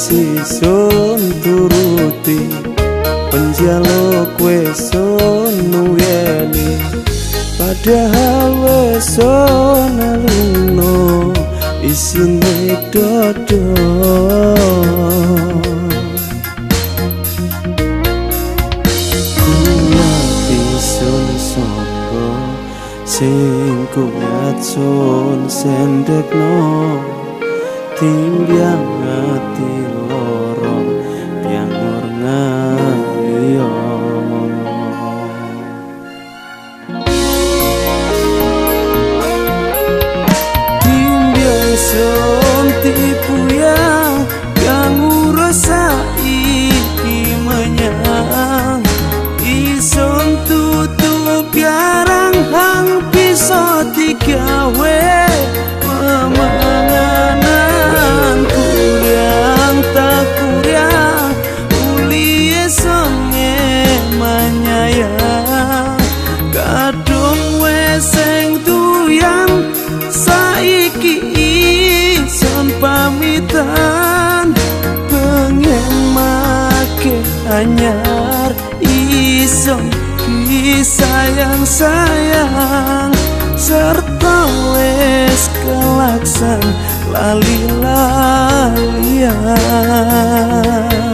Wis isun turuti penjaluk, wis sun nuweni, padahal wis sun elingno isine dodo. Kuat isun sapa sing kuat sun sendekno, timbyang ati loro piangur ngaliyo. Timbyang sun tipu yang ngurus saiki menyang, ison tutup yarang hang bisa digawe memenganan. Kurang tak kurang uli songe manyayang, kadung wes sing tuyang saiki ison pamitan, pengen make anyar ison sayang sayang, serta wes kelaksan lali-lalian.